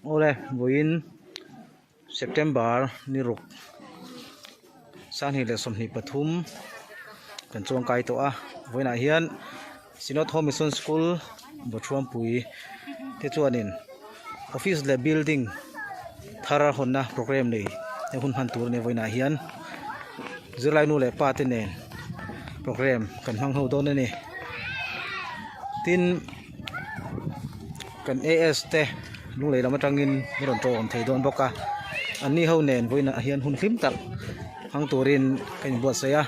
Awle vawiin September ni ruk 2023 kan chuang kai tawh a vawiinah hian Synod Home Mission School Bawthuampui te chuanin office leh building thar hawnna programme nei te hun hman tur a ni vawiinah hian zirlai nu leh pa te nen programme kan hmang ho dawn a ni tin. Kan AS te lunglei lam atangin an rawn tawng thei dawn bawk a an ni ho nen vawiinah hian hun hlim tak hmang turin ka inbuatsaih a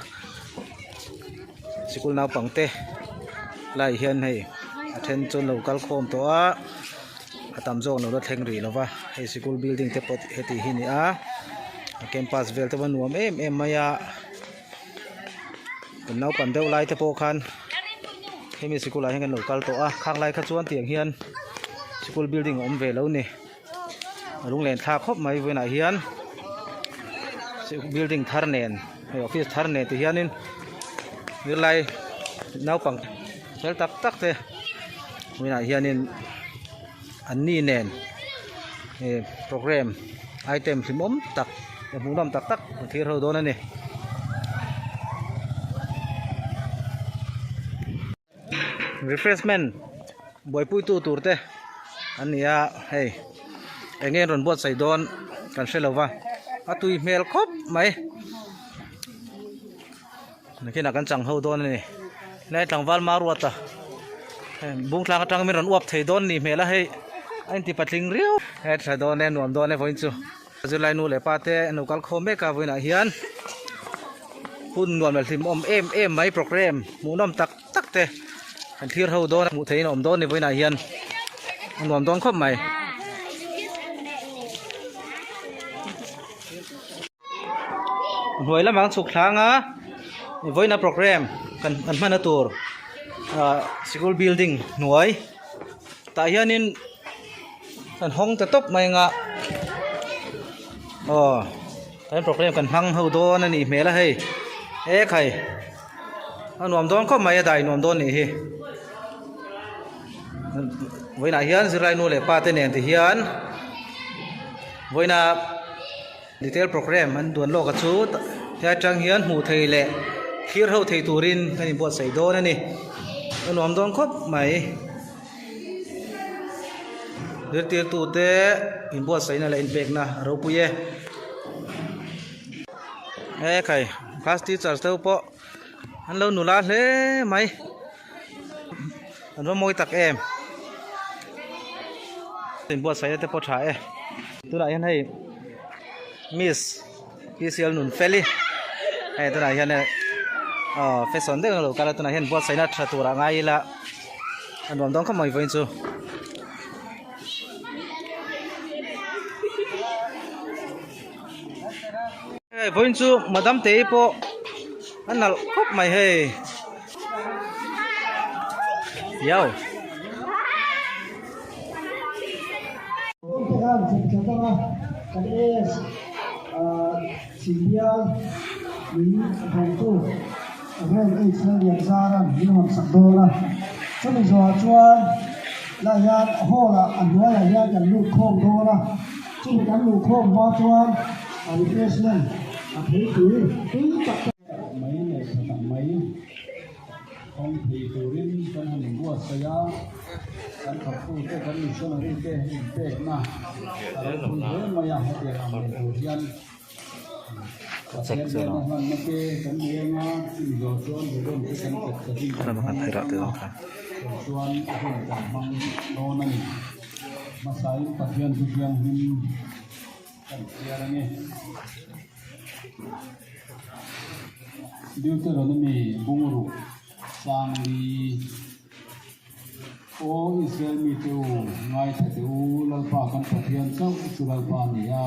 sikul naupang te lai hian hei a then chu an lo kal khawm tawh a a tam zawk an lo la thleng rih lo va hei sikul building te pawh heti hi a ni a a campus vel te pawh a nuam em em mai a. Kan naupan deuh lai te pawh khan hemi sikul ah hian kan lo kal tawh a khang lai kha chuan tiang hian sikul building a awm ve lo ni a lunglen thlak khawp mai vawiinah hian building thar nen hei office thar nen ti hianin zirlai naupang fel tak tak te vawiinah hianin an ni nen eh programme item hlimawm tak leh hmuhnawm tak tak an thlir ho dawn a ni. Refreshment buaipui tu tur te an ni a hei eng nge an rawn buatsaih dawn kan hre lo va a tui hmel khawp mai. Nakinah kan chang ho dawn a ni helai tlangval Maruata hei bung tlang atang min rawn uap thei dawn ni hmel a hei a inti patling riau he tha dawn e nuam dawn e vawiin chu zirlai nu leh pa te an lo kal khawm mek a vawiinah hian hun nuam leh hlimawm em em mai programme hmuhnawm tak tak te an thlir ho dawn a hmuh theihin a awm dawn a ni vawiinah hian a nuam dawn khawp mai. Hnuai lamah an chhuk thlang a vawiina programme kan an hmanna tur ah sikul building hnuai tah hianin an hawng ta tawp mai anga aw kan programme kan hmang ho dawn a nih hmel a hei ekhai a nuam dawn khawp mai a dai nuam dawn nih hi vawiinah hian zirlai nu leh pa te nen ti hian vawiina. Detail programme an duan lawk a chu helai atang hian hmuh thei leh thlir ho thei turin kan inbuatsaih dawn a ni a nuam dawn khawp mai zirtirtu te inbuatsaihna leh inpekna a ropui e ekhai class teacher te pawh an lo nula hle mai an va mawi tak em inbuatsaihna te pawh tha e tunah hian hei miss P_C_L Nunfeli hei tunah hian hei aw fashion deuh in a lo kal a tunah hian buatsaihna tha turah ngai ila a nuam dawn khawp mai vawiin chu. Hei vawiin chu madam te hi pawh a nalh khawp mai hei iau. Chumi kan luh khawm hma chuan a refreshment a theipui tui tak tak mai leh tha tak mai hawng thei turin kan han inbuatsaih a, kan thawktute kan missionary te inpekna a ropui hle mai a, hetiang ang nei tur hian Pathian biakna hmanna te kan nei anga chumi zawh chuan ribbon te kan pet sakin kan hmang anga chuan hun kan hmang dawn a ni. Hmasain Pathian chu thianghlim kan chhiar a ni. Deuteronomy bungruk Sangli, Aw Israel mite u, ngaithla teh u, Lalpa kan Pathian chauh chu Lalpa a ni a,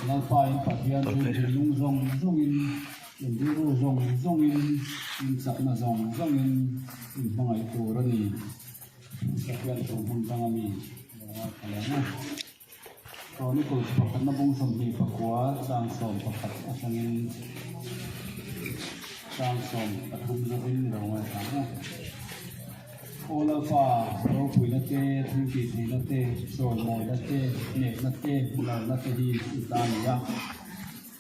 Lalpa in Pathian chu thinlung zawng zawngin, in rilru zawng zawngin, in chakna zawng zawngin in hmangaih tur a ni. Pathian thu hmun danga mi lo ngaithla leh ang u. Chronicles pakhatna bung 24 chang 11 atangin chang 13 zawhin lo ngaithla ang u. Aw Lalpa, ropuina te, thiltihtheihna te, chawimawina te, hnehna te, lalna te hi i ta a ni a.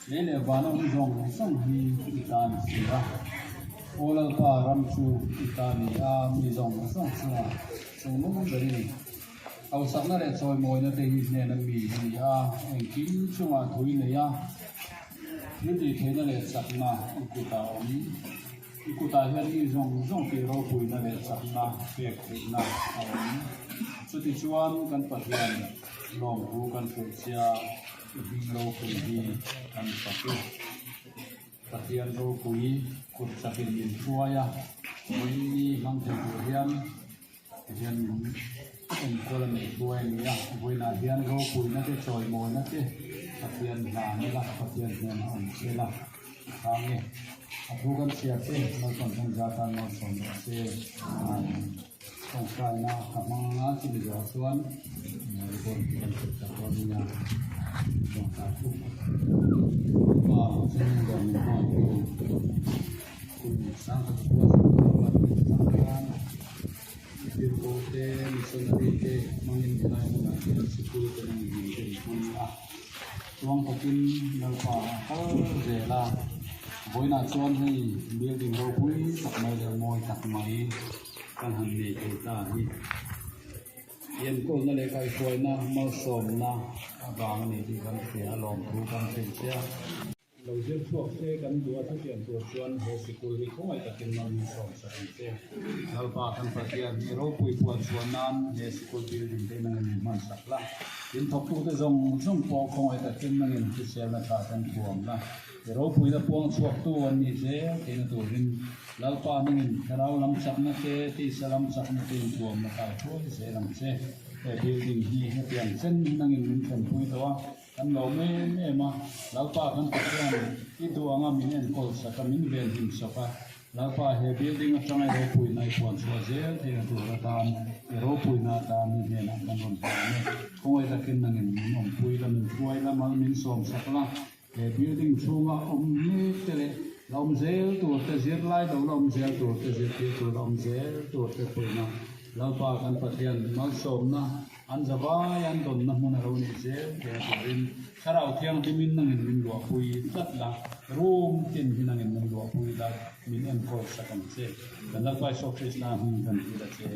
Lei leh van awm zawng zawng hi i ta a ni si a. Aw Lalpa, ram chu i ta a ni a, mi zawng zawng chungah chungnung ber i ni. Hausakna leh chawimawina te hi hnena mi a ni a, engkim chungah thu i nei a, thil tihtheihna leh chakna i kutah a awm. I kutah hian mi zawng zawng tih ropuina leh chakna pek theihna a awm. Chutichuan kan Pathian lawmthu kan hrilh chia i hming ropui hi kan fak e. Pathian ropui kut chakin min hruai a, vawiin hmang thei tur hian Tihian min enkawl a nei hruai a ni a, vawiinah hian ropuina te chawimawina te Pathian hla nila Pathian hnenah awm se la tha nge. A thu kan chhiar te Lalpan kan za tan malsawm rawh se. Amen. Tawngtaina ka hmang anga chumi zawhah chuan ribbon hi kan pek tak dawn nia. Tawngtai puk. Pa chungin min hmangaihtu Kum sangkhat khua sawrkar atang hian tirhkoh te, missionary te hmangin helai hmunah hian sikul te nang in min hmang a. Chuang takin Lalpa a kal zel a, vawiinah chuan hei building ropui tak mai leh mawi tak mai kan han nei thei ta hi. Enkawlna leh kaihhruaina malsawmna avang a ni tih kan hria a, lawmthu kan hrilh che a. Lo zir chhuak se kan duh a chutiang tur chuan he sikul hi khawngaih takin mal min sawm sak ang che. Lalpa kan Pathian hi ropui puan chhuah nan he sikul building te nangin min hman sak la. Tin thawktute zawng zawng pawh khawngaih takin nangin hriselna tha ten thuam la. I ropuina puang chhuaktu an nih zel theihna turin Lalpa nangin thlarau lam chakna te, tisa lam chakna te inthuam la kai hruai zel ang che. He building hi hetiang chen nangin min thlenpui tawh a. Kan lo em em a, Lalpa kan Pathian i duh anga min enkawl sak a, min venhim sak a. Lalpa he building atanga i ropuina i puan chhuah zel theihna tur atan, i ropuina atan i hnenah kan rawn hlan e. Khawngaih takin nangin min awmpui la, min hruai la, mal min sawm sak la. He building chhunga awm mek te leh la awm zel tur te, zirlai lo la awm zel tur te, zirtirtu la awm zel tur te pawina Lalpa kan Pathian malsawmna An zavai an dawnna hmun a lo nih zel zel turin Thlarau Thianghlimin nangin min luahpui tlat la, room tin hi nangin min luahpui la, min enkawl sak ang che. Kan Lalpa Isua Krista hming kan ti la che.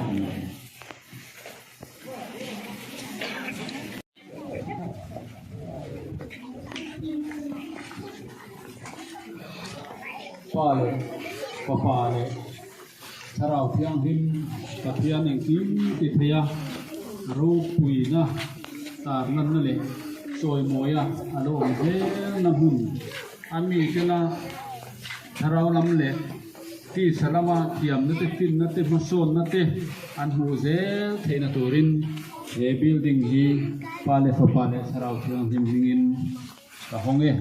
Amen. Pa leh Fapa leh Thlarau Thianghlim Pathian engkim ti thei a, ropuina tarlanna leh chawimawia a lo awm zelna hmun a mitela thlarau lam leh tisa lama thiamna te, finna te, hmasawnna te an hmuh zel theihna turin he building hi Pa leh Fapa leh Thlarau Thianghlim hmingin Ka hawng e.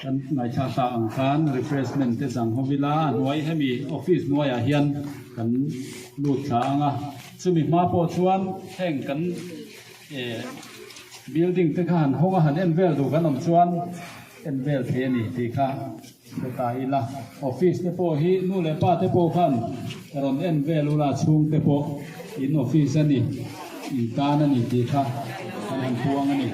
Kan ngaithla ta ang khan refreshment te chang ho ila a hnuai hemi office hnuaiah hian kan lut thla ang a chumi hma pawh chuan heng kan Eh building te kha han hawng a han en vel duh kan awm chuan en vel thei a ni tih kha hre ta ila office te pawh hi nu leh pa te pawh khan rawn en vel ula chhung te pawh in office a ni in tan a ni tih kha an han puang a ni.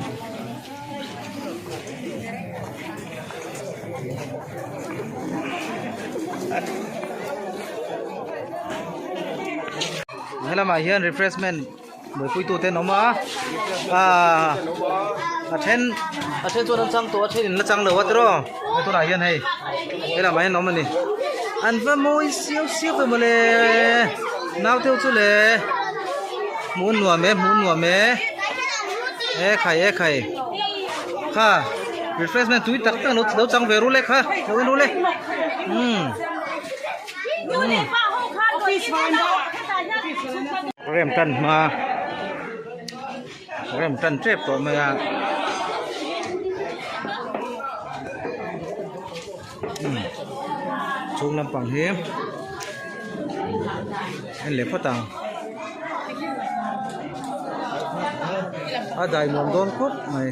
Helamah hian refreshment Buaipuitu te an awm a aaa a then a then chuan an chang tawh a then in la chang lo a tiraw hei tunah hian hei helamah hian an awm a ni an va mawi siau siau ve mawle naute ho chu le hmuh an nuam e hmuh an nuam e e khai e khai kha refreshment tui tak tak lo chang ve ru le kha lo en ru le umm. Rem tan hma rem tan tep tawh mai a chhung lampang hi. En leh phawt ang. A dai nuam dawn khawp mai.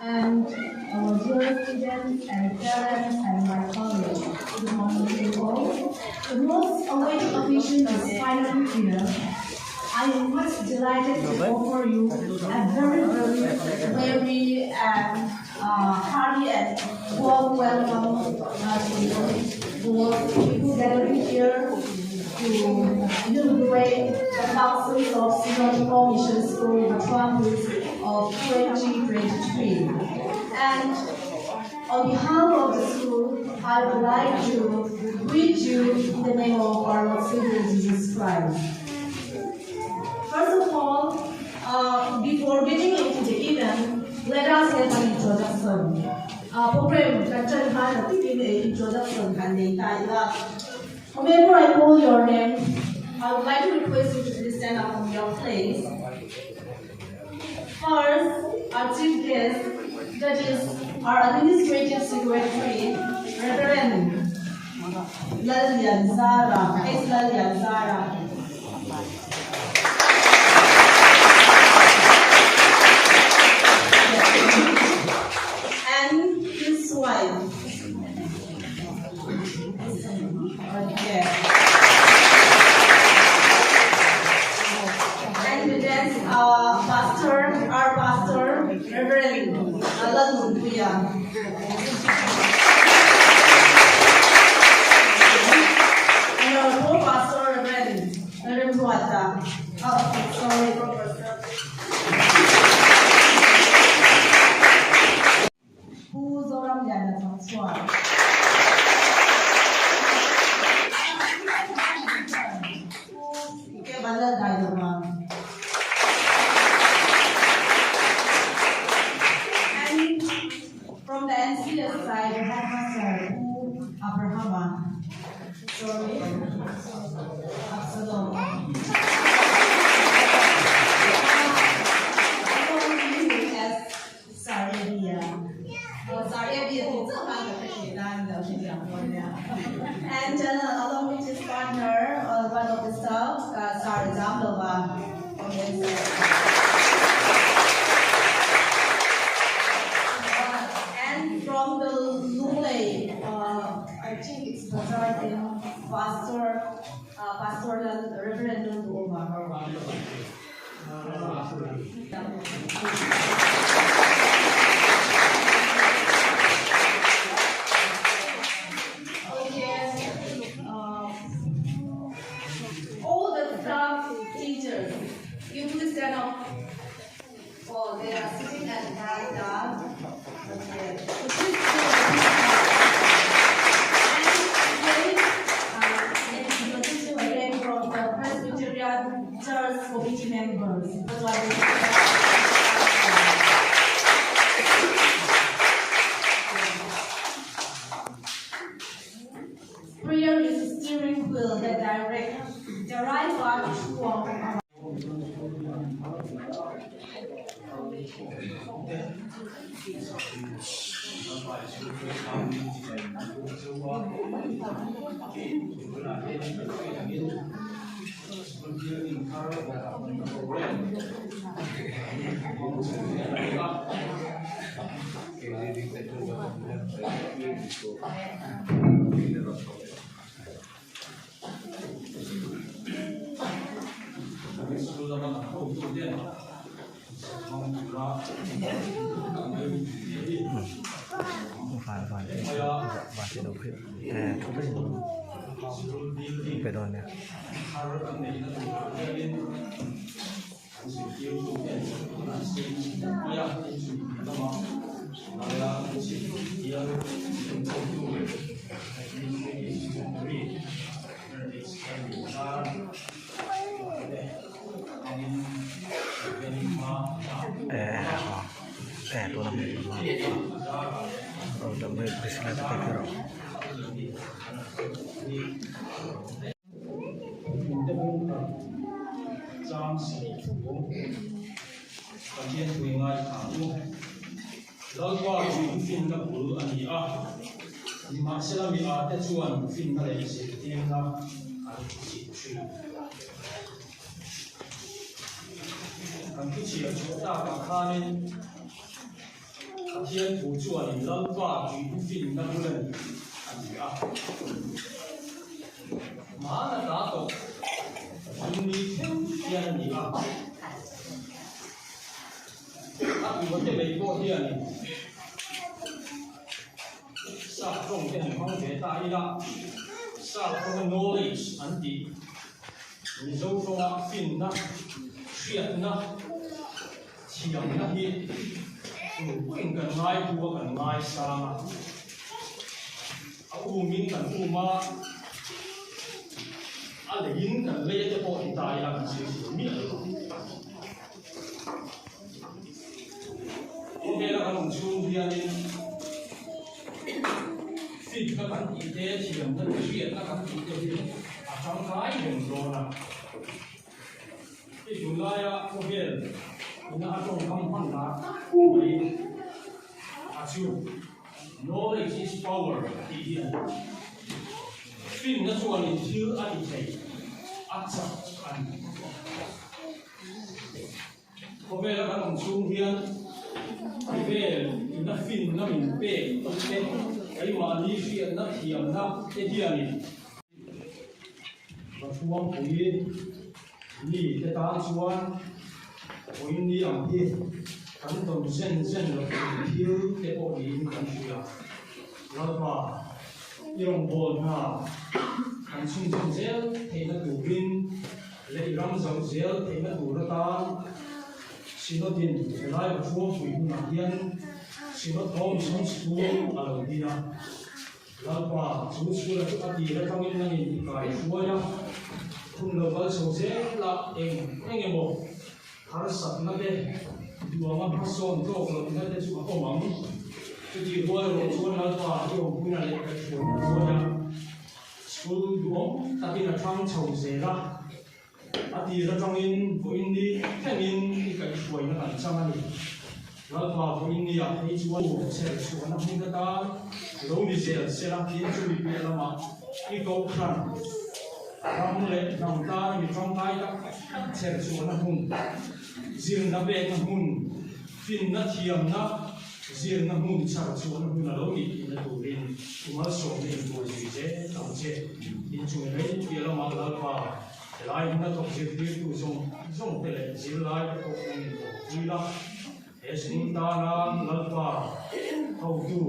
And our dear students and parents and my colleagues, good morning to you all. The most awaited occasion is finally here. I am much delighted to offer you a very, very, very and uh, hearty and warm welcome uh, to the people gathering here to inaugurate the thousands of Synodical Mission School, the Trumpets of 2023. And on behalf of the school, I would like to greet you in the name of our Lord Savior Jesus Christ. First of all, uh, before getting into the event, let us have an introduction. Uh, program introduction Whenever I call your name, I would like to request you to please stand up from your place. First, our chief guest, that is our administrative secretary, Reverend Lalian Zara, ex Lalian Zara. And his wife. Okay. And then our pastor, our pastor, Reverend Alan Munguya. And our co-pastor, Reverend Reverend Ruata. Oh, sorry, co-pastor. Pu Zoram Liana Changchhuan. Pu Kevala Dailova. And from the NCS side, the headmaster, Pu Abrahama. Sorry. Absalom. And along with his partner, one of the staff, Sar Zamlova from NCS. And from the Lunglei, I think it's Bazaar in Pastor, Pastor Reverend Lundoma. Okay. All the staff, teachers, you please stand up. Oh, they are sitting at the veranda. Okay. So please stand up. And today, again from the Presbyterian Church Committee members. That's why Prayer is a steering wheel that directs the right path to our Van van van te lo phei eh thu mai pe dawn nia. Pathian thu chuanin Lalpa tih hi finna bul a ni a ti a. Hmana ta tawh zungni thleng hian a ni a. A tuate mai pawh hianin sap tawng te han hmang ve ta ila, sap tawnga knowledge an tih Mizo tawnga finna, hriatna, Thiamna hi tupawhin kan ngaitu a, kan ngaisang a, a umin kan um a, a leiin kan lei a te pawh ti ta ila kan zir thiam miah lo. Khawvela kan awm chhung hianin fitna kan tih te, thiamna te, hriatna kan tih te hi a tangkai reng dawn a. Hei tunlaia khawvel ina a tawngkam hman lar tak mai a chu Knowledge is power tih hi a ni. Finna chuanin thil a ti thei, a chak a ni. Khawvela kan awm chhung hian khawvel ina finna min pek te, keimahni hriatna thiamna te hianin Pathuampui mi te tan chuan vawiin ni ang hi kan tawn zen zen loh tur thil te pawh niin kan hria. Lalpa, i rawngbâwl hna kan chhunzawm zel theihna turin leh i ram zauh zel theihna tur atan Synod-in helai Pathuampui hunah hian Synod Home Mission School a lo din a. Lalpa, chu chhula chu a tir atangin nangin i kai hruai a, hun lo kal chho zel a, eng eng emaw harsatna te, duanga hmasawn tawk lohna te chu a awm ang. Chutih rual erawh chuan Lalpa i awmpuina leh kaihhruaina hruai a, school duhawm takin a thang chho zel a, A tir atangin vawiin ni thlengin i kaihhruaina kan chang a ni. Lalpa vawiin ni ah phei chuan chher chhuahna hmun atan lo ni zel sela tin chumi piah lamah i kohhran ram leh hnam tana mi tangkai tak tak chher chhuahna hmun, zirna pekna hmun, finna thiamna zirna hmun chhar chhuahna hmun a lo nih tihna turin i malsawmna inbuai zui zel ang che. Inchung mai piah lamah Lalpa helai hmuna thawk zirtirtu zawng zawng te leh zirlai te pawh an inawmpui la. He school tana Lalpa hotu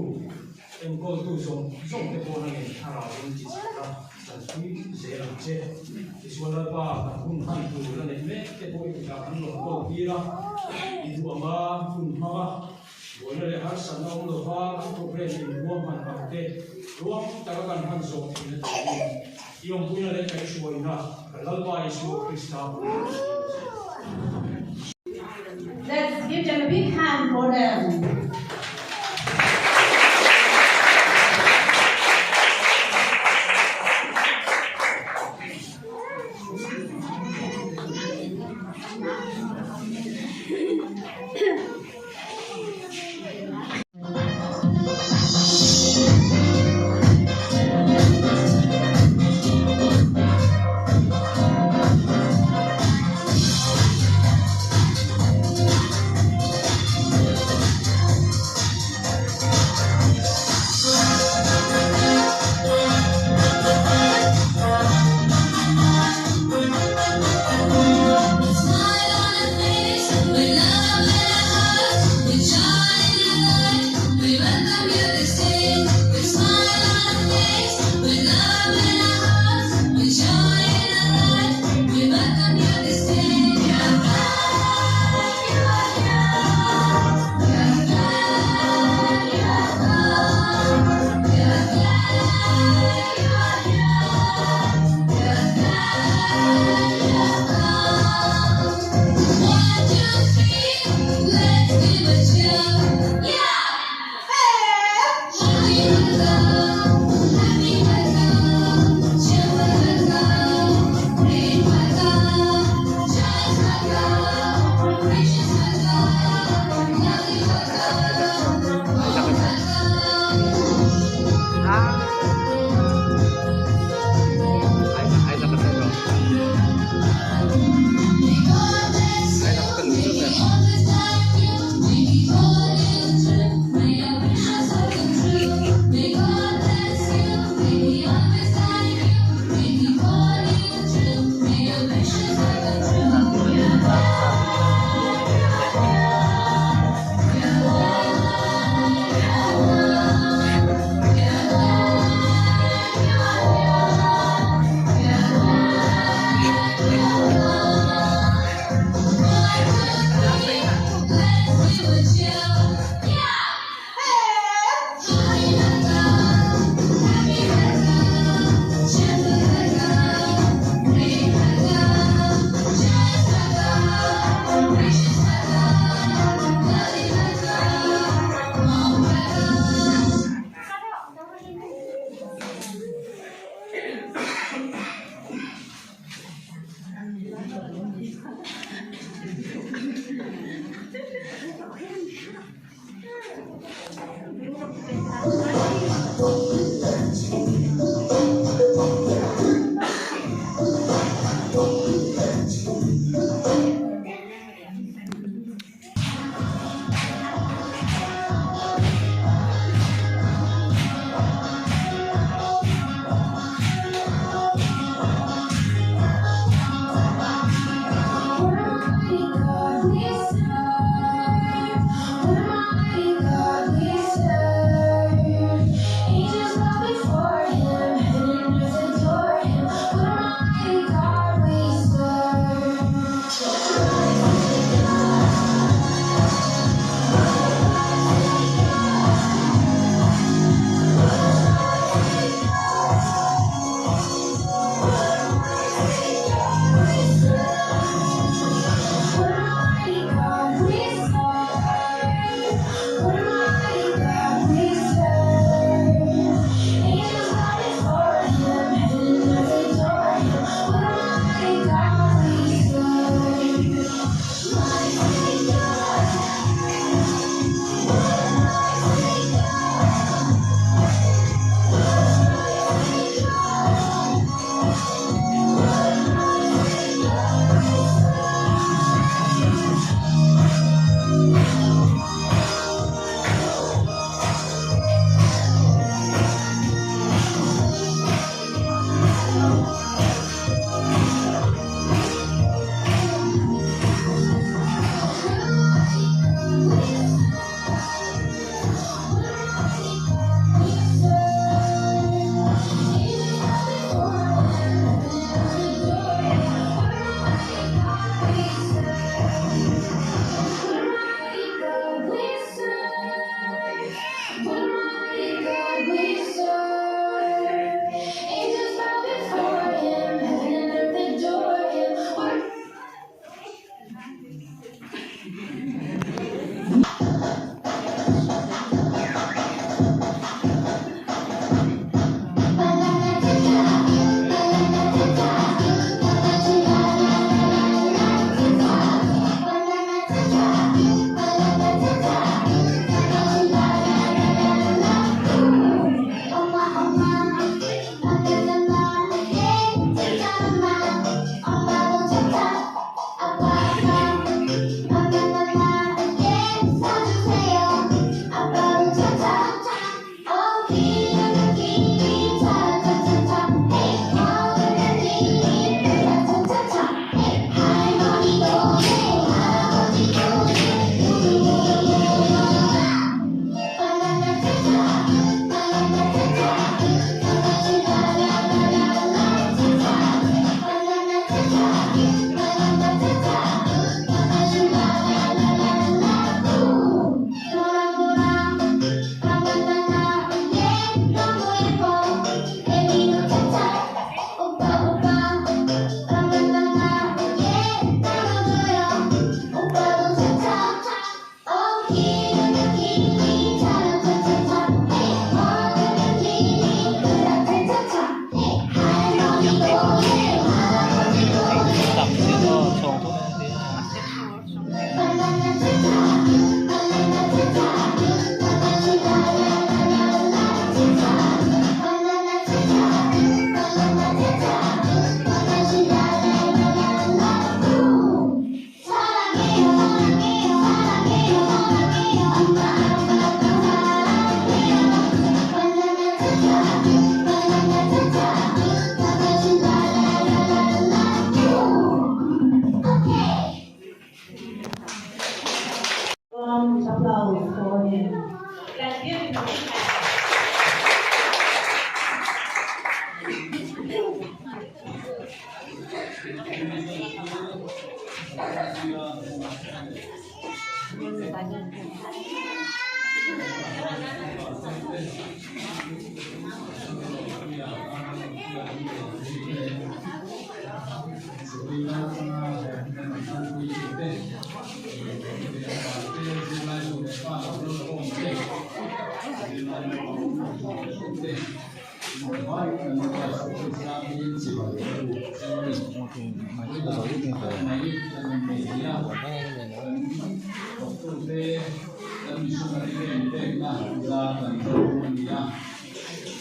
enkawltu zawng zawng te pawh nangin thlarau in ti chak la, kan pui zel ang che. Tichuan Lalpa kan hun hman tur la neih mek te pawh i kutah kan rawn kawl tir a, i duh anga hun hmang a, buaina leh harsatna awm lova kan programme inruam hman ang te ruang taka kan hman zawh theihna turin i awmpuina leh kaihhruaina kan Lalpa Isua Krista hmuh theih a ni ang che. Let's give them a big hand for them.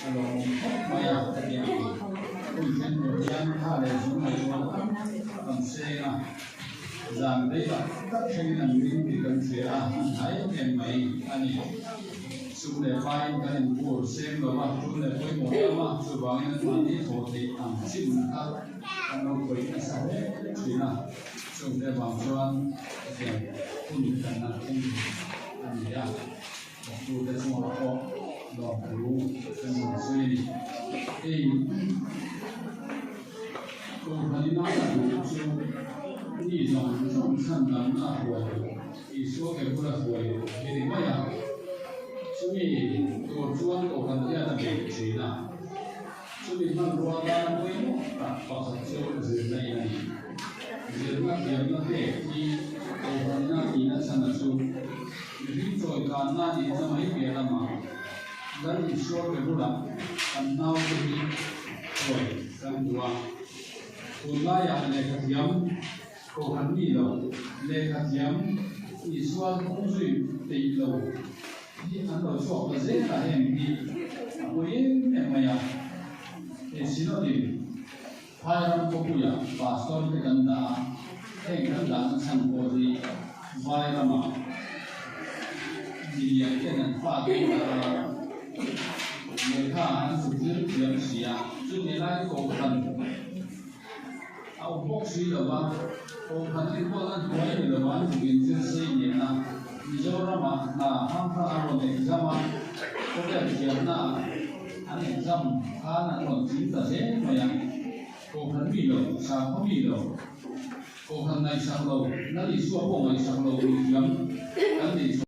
A lawmawm khawp mai a, hetiang hun thleng tur hian tha leh zung ngaihtuahna tam tak an seng a, zan rei tak tak thlengin an ring tih kan hria a, an hla em em mai a ni. Sum leh pain kan inbur seng lo a, tul leh pawimawh tam a, chuvangin an mahni thawh theih ang chin kha kan lo khawih nasa hle thin a, chungte avang chuan hetiang hun kan la thleng thei a ni a. Thawktute chungah pawh lawmthu kan rawn sawi a ni. Hei Kohhran ina ka duh chu mi zawng zawng chhan damna a huai duh, Isua ke bula huai duh hi ni mai a. Chumi tur chuan Kohhran hian a bei thin a. Chumi hmanrua tana pawimawh tak pakhat chu zirna in a ni. Zirna thiamna pek hi Kohhranna tihna chhana chu mihring chawikanna nihna mai piah lamah Lal Isua ke bulah kan naute hi chawi kan duh a. Tunlaiah lehkhathiam Kohhran mi lo, lehkhathiam Isua kawngzui peih lo hi an lo chhuak ta zel a, heng hi a pawi em em mai a. Hei Synod-in Phairam khawpuia pastor te kan dah a, heng kan dahna chhan pawh hi Vairama milian ten an fate lehkha an zuk zir thiam si a, chutih lai Kohhran A awm bawk si lo va, Kohhran enkawl a hnuai ni lo an zuk inzir sei nen a, Mizoramah hna hrang hrang a rawn exam a, khawvel thiamna an exam khan an rawn tling ta zel mai a, Kohhran mi lo, sakhaw mi lo, Kohhran ngaihsak lo, Lal Isua pawh ngaihsak lo mithiam kan nei chhuak.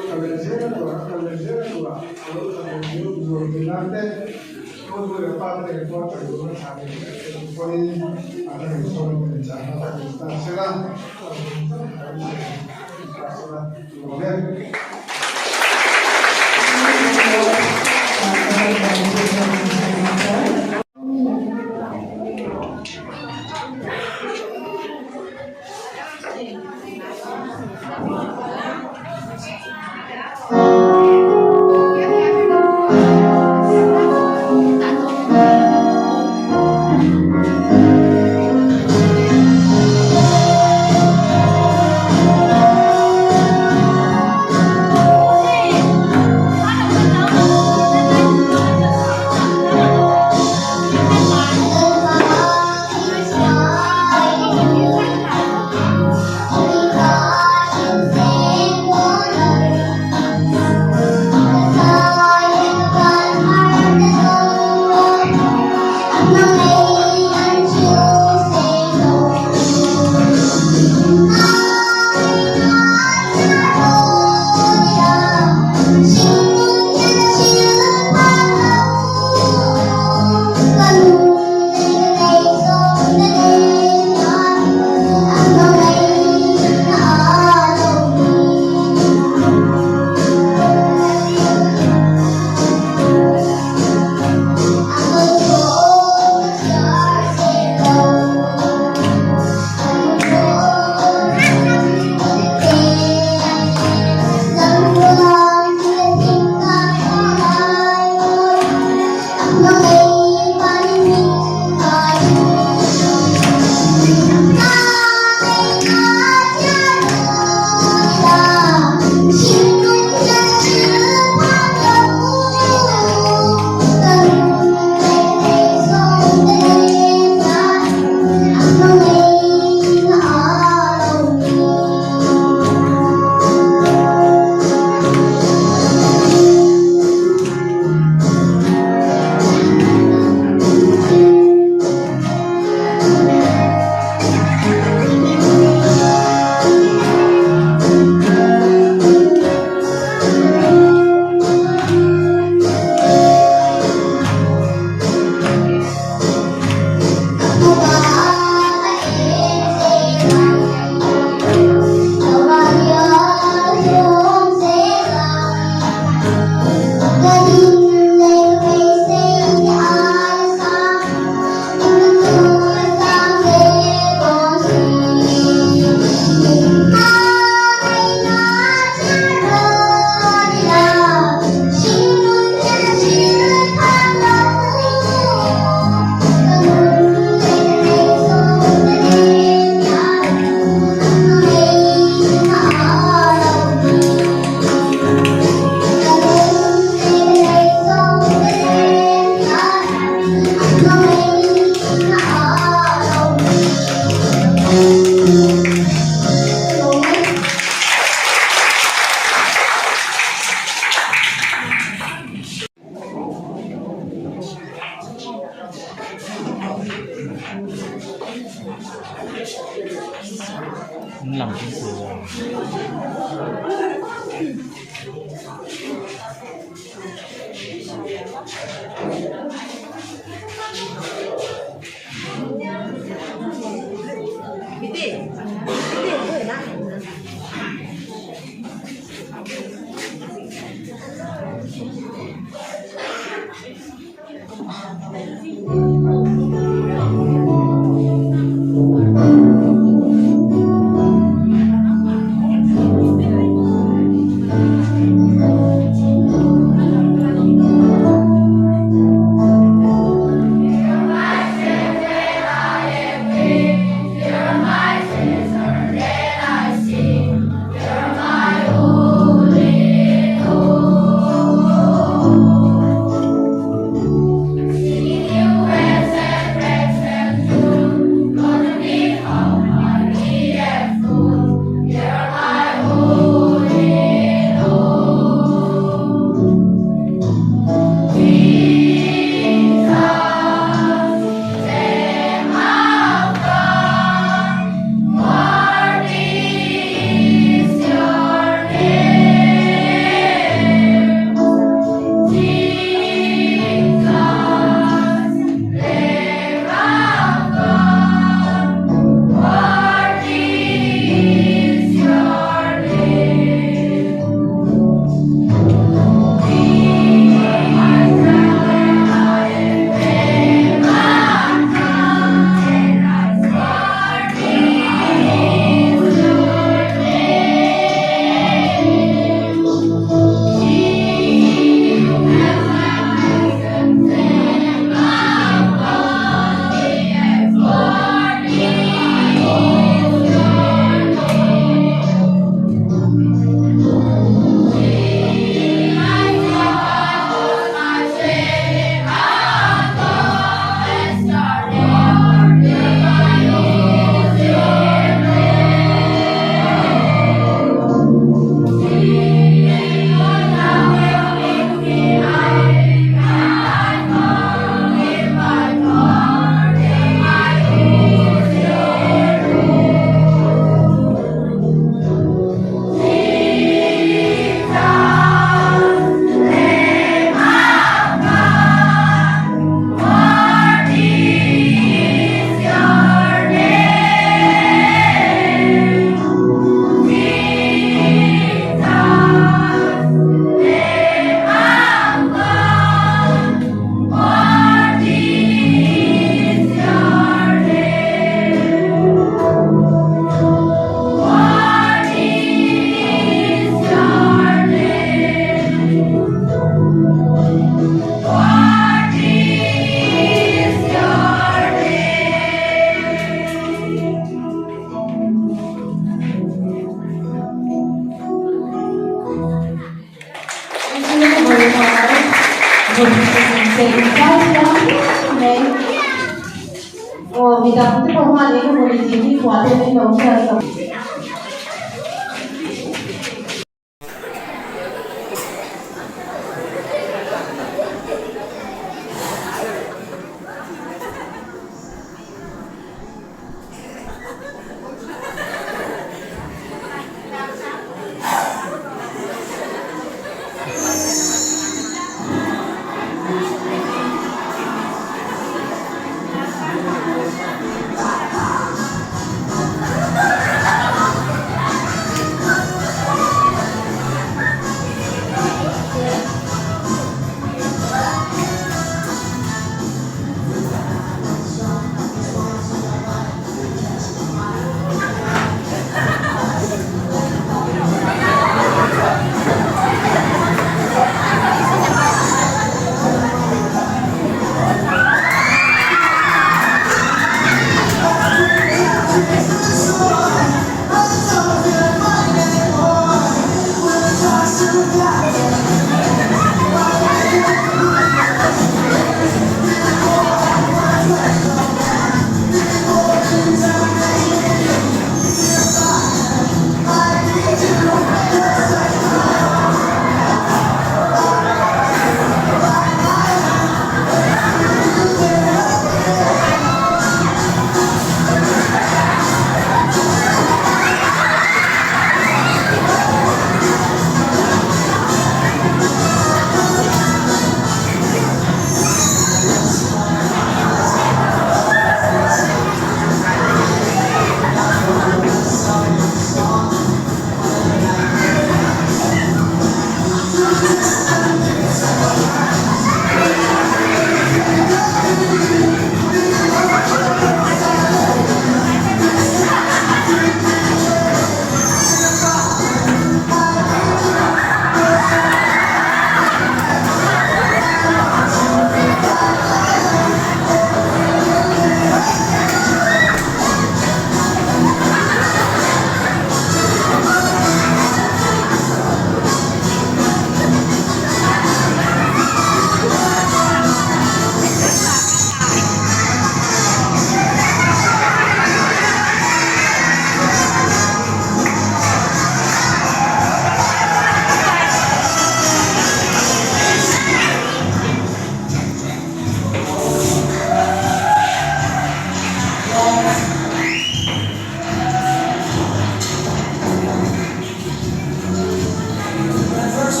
Thank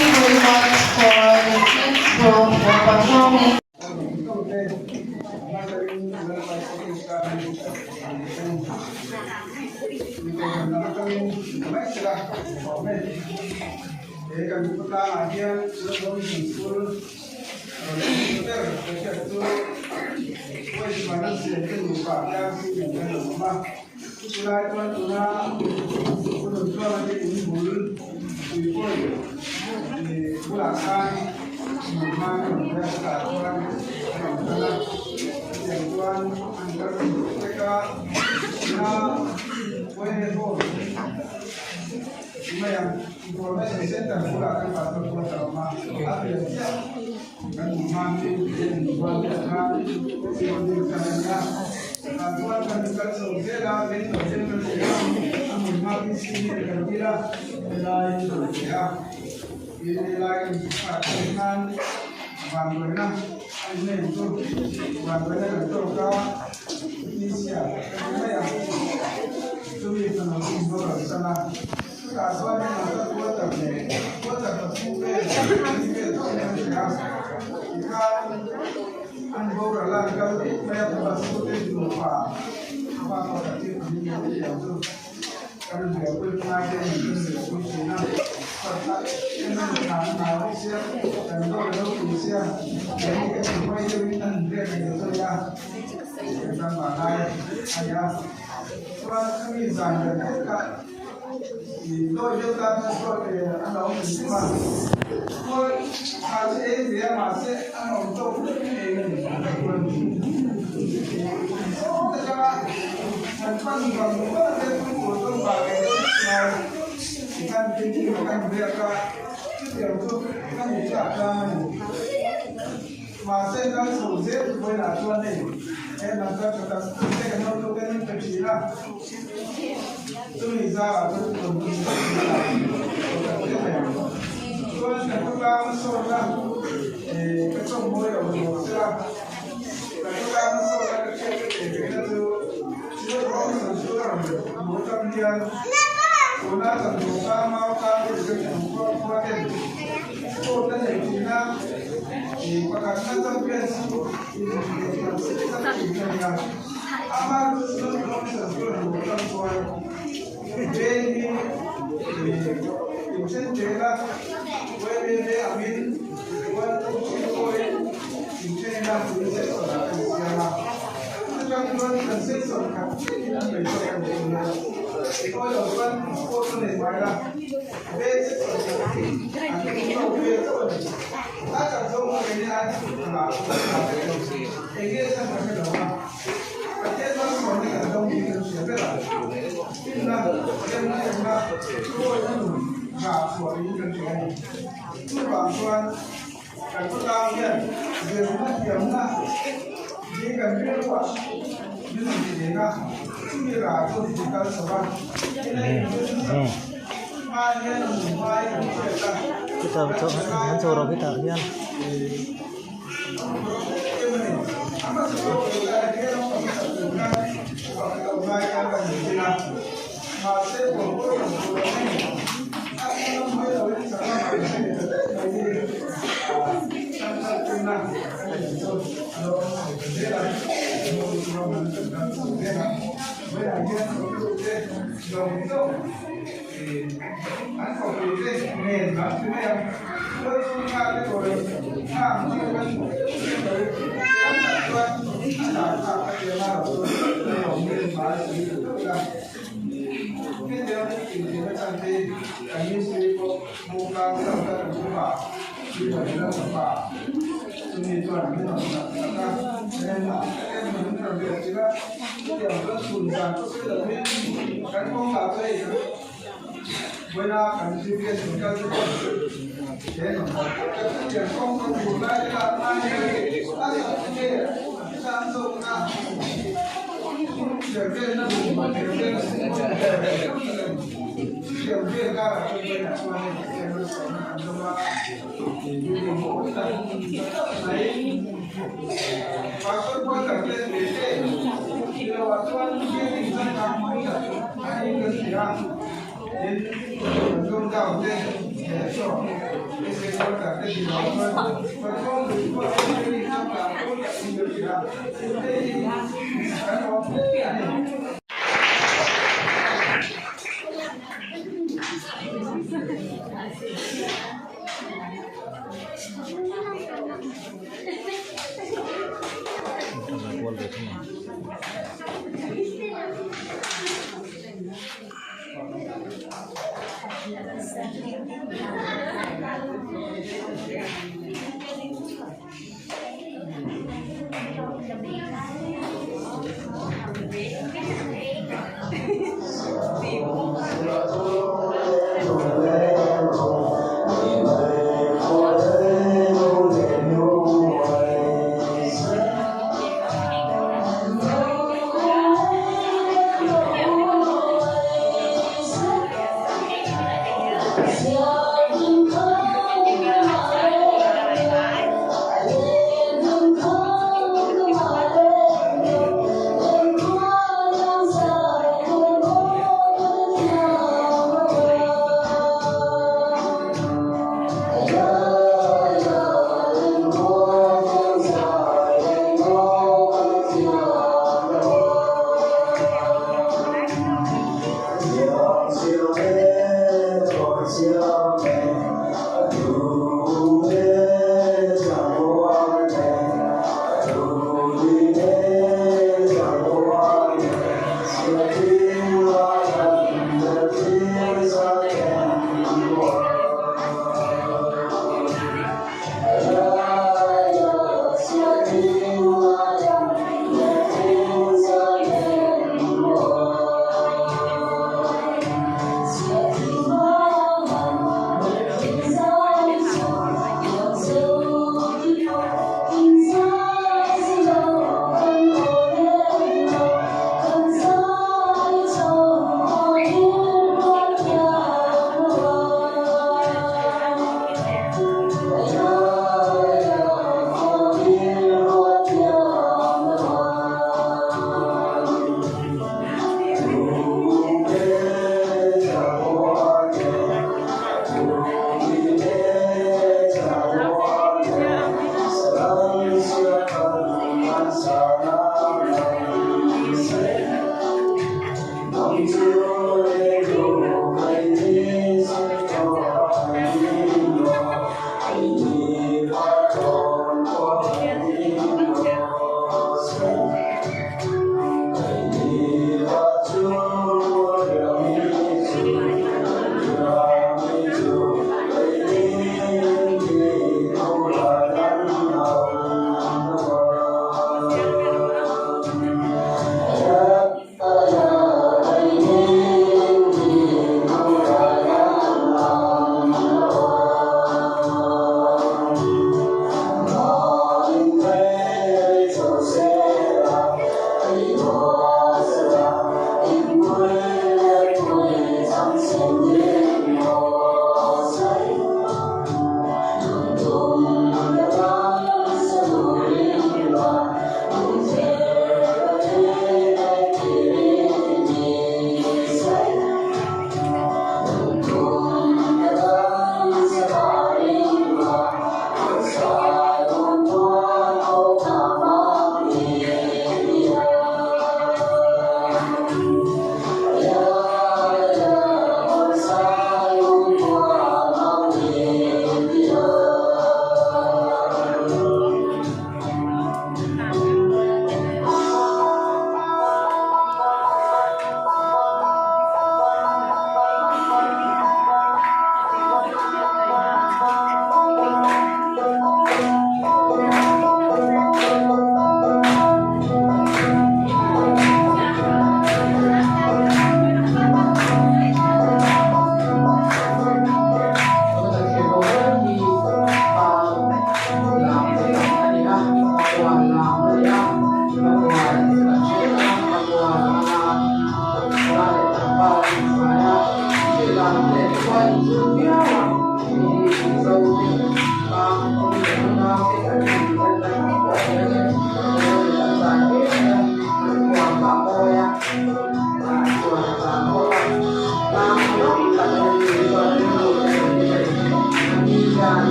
you very much for the kids group for performing. Chulai chuan tuna pu Nunchuanga te in bul tuipawi ih bulah khan hmun hma an rawn riak chutah chuan an rawn kal a chutiang chuan an kal vek a tuna Puaine Hall mai ang Information Center bulah khan pastor quarter a awm a a pian chiah kan hmu hma chu chuan khan building kha a ni a tah chuan kan kal chho zel a bank of general ti a a hmun hma PC nen kan dil a helai a rawn ti a tin helai kan ah khan vanduaina a ni mai ang chu vanduaina kan tawk a PC ah kan ti mai ang chumi fanu chu in boral san a. Chutah chuan heng ang tak quarter leh quarter pathum vel pahnih vel chauh in an hria a, tikhan an boral a an kal tut mai a, pupa sikute nupa pa pakhat hi an ni ang tih ang chu kan buaipui ngai te an kan buaipui thin a, pakhat en an thla an hlau bawk sia, kan dawr lo tih sia, keini kan inhruai deuhin an inrek ang ta sawi a, kan ram vanglai a ni a, chuan khami zan ber ber kha. Dawi deuh tan khan chuan an lo awm hrim a, khawi kha chu ei ve a mahse an awm tawk vek in ei a ni saw te atanga han pan vang vang te chu tur chuan vang leh deuh vek mai tikhan thinrim a kan riak a chutiang chu ka ni chiah tlang a ni. Mahse kal chho zel chu vawiinah chuan hei he lam kal tha tak tak te kan hotu ten an pe thin a, chumi zarah chuan rawn tum tak thin a rawn tak hle mai ang. Chuan ka khawtlang sawrna eh ka chawm mawi lo ni maw sela, ka khawtlang sawrna ka hriat ka teh ve na chu Silo Robinson chu a rawn hmu atang hian tuna chanvo tlang mau tlang te kan thenawm khua khua ten Sport a neih thin a, ih pakhatna champions chu inhmuh theih tak tak thin a nia. Ama Snow Robinson chu a hmuh atang chuan veng hi ih inthen tel a, YMA angin 1, 2, 3, 4 in inthen a tun section ah kan siam a. Chutang chuan kan section khat chiahin an bei zawk a ni nia. Ikawi lo chuan sport a nei mai la. chhuah niin kan hria a ni. Chuvang chuan kan khawtlang hian zirna thiamna hi kan rilruah min rawn ti deng a, chumi rah chu mi kal chho a, helai zirna hma hian a hmun hmai kan hriat a, kan zirlai hian.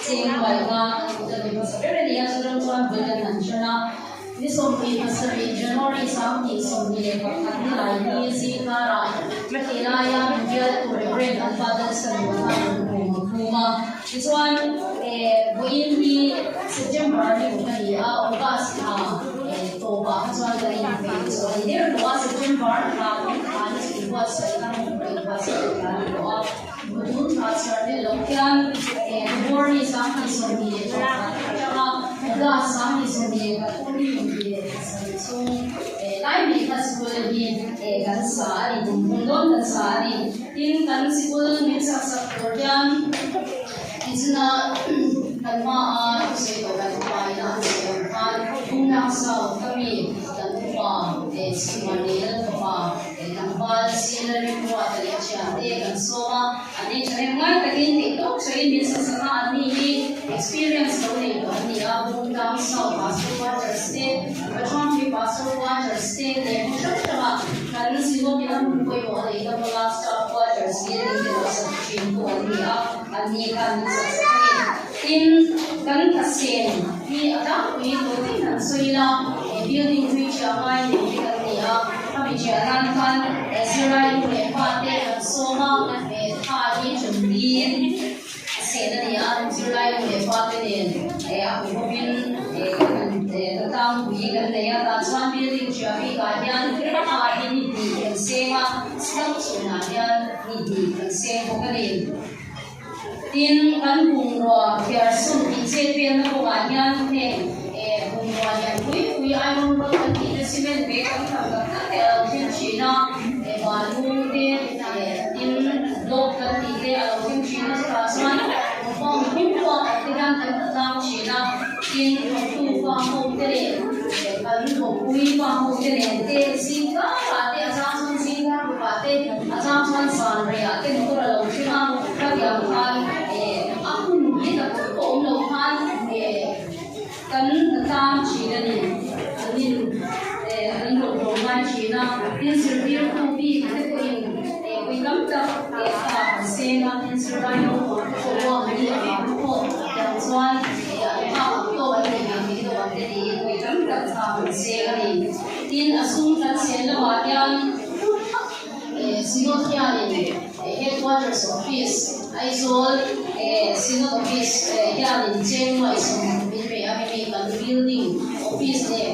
Thin a buaithlak thin. Ni 27 January 2021 ni lai hi zingkarah heti laia min bialtu Reverend Alpha Dalson khan rawn kum a phum a. Tichuan vawiin hi September ni uk a ni a, August thla tawpah kha chuan kan inpeih chu a ni der tawh a, September thla khan khan inbuatsaih khan inbuatsaih kha a ni tawh a. Butun thla chhiar tel loh hian February 2021 atanga August 2023 chhung lai hnih kha sikul hi kan sa a ni, kum hmun dawn kan sa a ni. Tin, kan sikul min sak sak tur hian tichuna kan hmaa thusawi tawh kan upaina an sawi ang khan Bungnak South ka mi kan upa Chhimani Lalfapa Tlangval Sina Rimruata leh a thiante kan sawm a, an ei tha reng ngai takin theih tawk sawiin min sak sak a, anni hi experience lo nei tawh an ni a, Bungtlang South Pastor Quarters te, Pathuampui Pastor Quarters te leh hmun hrang hrangah kan Synod in a hmun pawimawh a neih na hmanga Staff Quarters building te lo sak thin pawh an ni a, anni khan min sak sak a ni. Tin, kan thlasen hi a tlangpui tawh tin han sawi ila, building hlui thiah ngai nei te kan ni a, khami thiah nan khan zirlai nu leh pa te kan sawm a, tha hi ṭumlin a sen a ni a, zirlai nu leh pa te nen a hmu bawkin kan tlangpui kan nei a, tah chuan building thiah bikah hian tha hi ni hnih kan seng a, chhang chhunah hian ni hnih kan seng bawk a ni. Tin, kan bungrua phiar sum tih chet velna kawngah hian heng bungrua lian pui pui iron rod kan tih te cement bag tam tham tak tak te a lo thleng thin a, balu te tin block kan tih te a lo thleng thin a, chutah chuan compound hming pawh ang te hian kan tlang thin a, tin thawktu fa ho te leh kan thawkpui fa ho te nen te zingkarah te a chang chuan zingkar rukah te a chang chuan zan reiah te motor a lo thleng a, khatiang khan a hun hi tak tak pawh awm lo khan kan tlang thin a ni, an in an rawn rawm ngai thin a, tin zirtirtu bik te pawhin pui tam tak thla an seng a, tin zirlai naupang te pawh uang an nih avang te pawh tiang chuan an phak ang tawk an nei ve thei deuh ang te tiin pui tam tak thla an seng a ni. Tin a sum kan sen lamah hian Synod hianin Headquarters Office, Aizawl Synod Office hianin cheng nuaih min pe a, hemi kan building office leh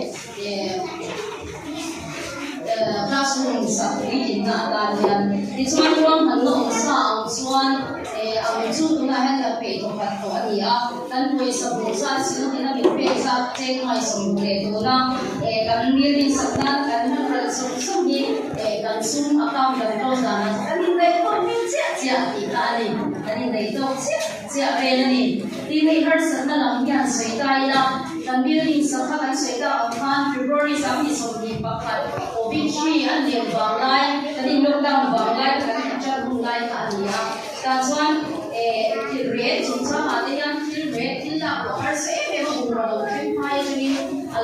classroom sak puitinna atan hian. Tichuan ruahmanna awm sa ang chuan ang chu tunah hian kan peih tawkhat tawh a ni a, kan pawisa hmuh zat Synod in a min pek zat cheng nuaih leh tuna kan building sak nan kan hman ral sawm sawm hi Kan sum account kan close danah chuan kan indaih tawk vel chiah chiah tih kha a ni. Kan indaih tawk chiah chiah vel a ni. Tin hei harsatna lam hian sawi ta ila, kan building sak kha kan sawi tak ang khan February 21 Covid hri an len vang lai, kan in lockdown vang lai kha kan han tan hun lai kha a ni a. Tah chuan thil ret chungchangah te hian thil ret thil lak pawh harsa em em a bungraw lo thleng phai atangin a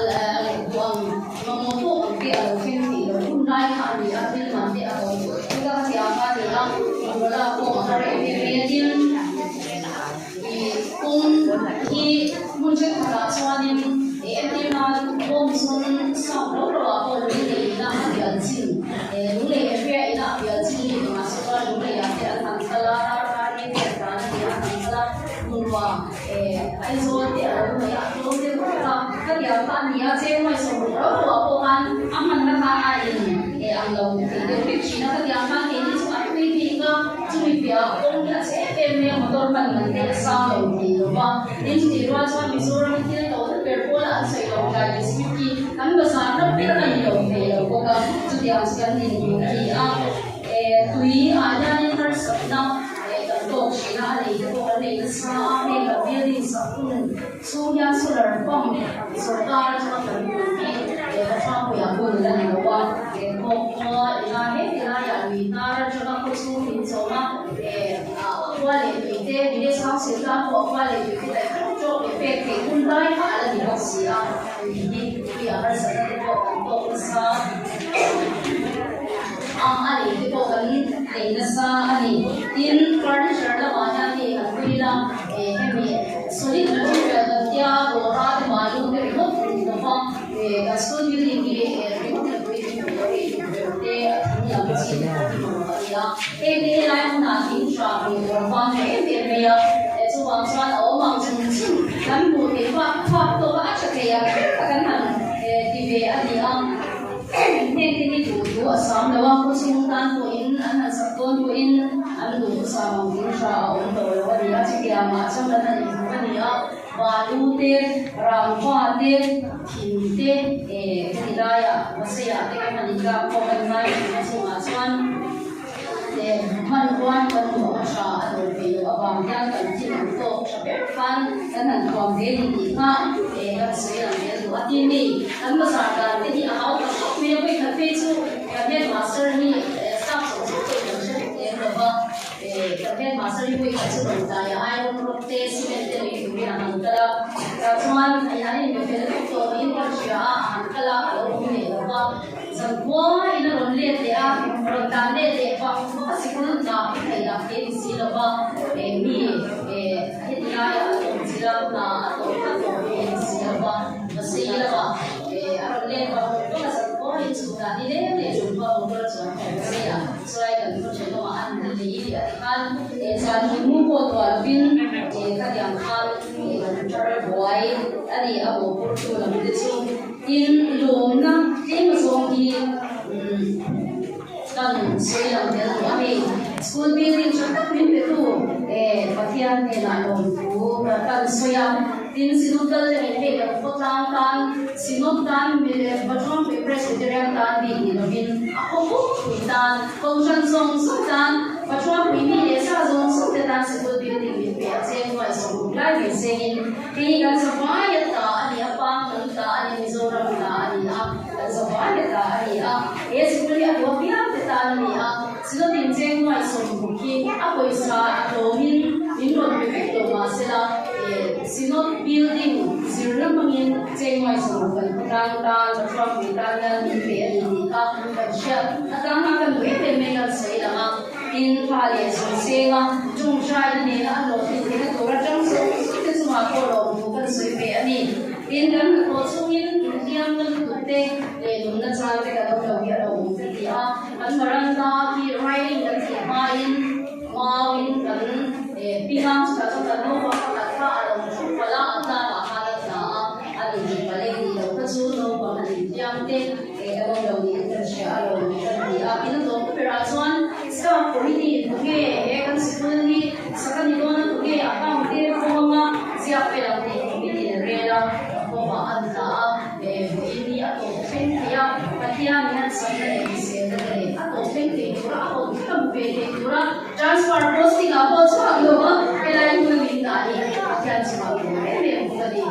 duh ang. Mamawh pawh ang te a lo thleng tih loh hun lai kha a ni a, thil man te a to chuta ka ti ang kha a ni a, umbrella pawh a har em em mai a, tin ih kawng hi hmun thenkhatah chuanin ih entir nan bawng chhung south ro ro ah pawh lunglei ina a pian chin eh lunglei area ina a pian chin bik angah saw chuan lunglei ah te an han kal a, darkar ni te an tan a ni a, an han kal a, bungrua. Aizawl te a lo ngaih a, a tlawm deuh vek a, ka tiang kha a ni a, cheng nuai 60 ro ro ah pawh khan a hmanna kha a in ang lo thei deuh vek thin a, ka tiang khan keini chu a tui bik a, chumi piah ah kawng hi a chhe em em mai a, motor hman man te a sang lo thei lo va, tin chutih rual chuan Mizoram thil to na ber pawl a an sawi lo tlai district hi kan bazar na ber a ni lo thei lo bawk a, chutiang chu kan dinhmun a ni a, tui ah hianin harsatna. Kan tawk thin a, a lei te pawh kan nei nasa a, heng kan building sak hun chhung hian solar pump sorkar atanga kan hmuh hi Pathuampuiah hun la ni lo a. Khawk khua ila heti laiah lui hnar atanga khaw chhung min chawm a, a khua leh tui te village council tan pawh a khua leh tui te daih tawk tawk leh pek theih hun lai kha a la ni bawk si a, tui hi tui a harsatna te pawh kan tawk nasa a, a lei te pawh kan nei nasa a ni. Tin, furniture lamah hian hei kan hlui la, hemi solid material kan tia dawra te balu te ringawt ni lova, Kan school building hi ringawt leh pui thing tur hi tukverh te a thing lam chi te pawh hi mamawh a ni a. Hei te helai hmunah thing tha hmuh tur a vang tha em em mai a, chuvang chuan a awm ang chung chung kan hmuh theih bak phak tawk a a tha thei ang ber kha kan han ti ve a ni a. Heng te hi duh thu a sam lo a, khawchhung tan pawhin an han sak dawn pawhin an duh thusam ang thing tha a awm tawh lo a ni a, chutiangah chuan kan han inhmu a ni a. Balu te, rangva te, thing te, eh heti laiah Maseiah te kan han intlak khawm a ni ngai thin a chungah chuan eh hmanrua hi kan hmuh a tha a dawr theih loh avang hian kan thil ang tawk tha ber khan kan han thuam ve ni tih kha eh kan sawi lang zel duh a tin ni. Kan bazar dan te hi a hau tak khawp mai a, vawikhat phei chu kan headmaster hi staff zawng zawng pawhin kan hre vek lem lo va. Kan headmaster hi pawh chu rawn tlai a, iron rod te, cement te lei turin a han kal a, tah chuan an inbe fel vek tawh niin ka hria a, a han kal a, a lo awm leh lo va, zankhua in a rawn let leh a, rawn tlan let leh vang vang a, sikul hna hi theih dah thei a ni si lo va, mi heti laiah a awm chilh a, hna a tawh kha tawh hi a ni si lo va, mahse i lamah a rawn let vang vang a, zankhua in chhunah ni leng leh zankhua motor a chuan tawh mahse a. Chuai kan khaw thenawmah an ni lei tih a ti khan zan hmuhmu pawh tuah lovin khatiang khan kan tar buai a ni a bawhphurtu lam te chu. Tin, lawmna tlem azawng hi kan sawi lang tel duh a ni. School building tha tak min petu Pathian hnenah lawmthu kan sawi a. Tin, Synod kal te min hei kan khawtlang tan, Synod tan, Bathroom Presbyterian tan bik ni lovin a khaw pui tan, Kohhran zawng zawng tan, Pathuam pui mi leh sa zawng zawng te tan sikul building min pe a cheng nuai sawmruk lai mai sengin hei hi kan zavaia ta a ni a, Panghnam ta a ni, Mizoram ta a ni a, kan zavaia ta a ni a, he sikul hi a duh apiang te tan a ni a, Synod-in cheng nuai sawmruk hi a pawisa a tlawmin min rawn pe vek lo mahsela Synod building zirna hmangin cheng nuai sawmruk kan khawtlang tan, Pathuam pui tan hian min pe a ni tih kha kan hriat atanga kan duh em em mai kan sawi lang a, tin thla leh zawng senga tawngtaina nena a hlawhtlin theihna tur atang zawng zawng te chungah pawh lawmthu kan sawi ve a ni. Tin, kan hnathawh chungin inhliam na lutuk te leh nunna chang te kan awm lo hi a lo awm ka ti a, kan veranda khi railing kan tih hmain mauin kan ping a, chutah chuan kan naupang pakhat kha a lo thu palh a, a tlakah khan a tla a, a inti palh e tih loh kha chu naupang an inhliam te. Ka lawm lo niin kan hria a lawm kan ti a, in a tlawm berah chuan staff committee in tunge he kan sikul hi sak a ni dawn a tunge account te kawng anga ziak fel ang tih committee in rel a form ah an tla a, vawiin hi a tawp thleng thei a, Pathian in an sakna leh hriselna te leh a tawp thleng thei tura a awm thleng a hmu ve thei tura transfer posting ah pawh chhuak lo a helai hmun a min dah hi Pathian chungah lawm em em bawk a ni.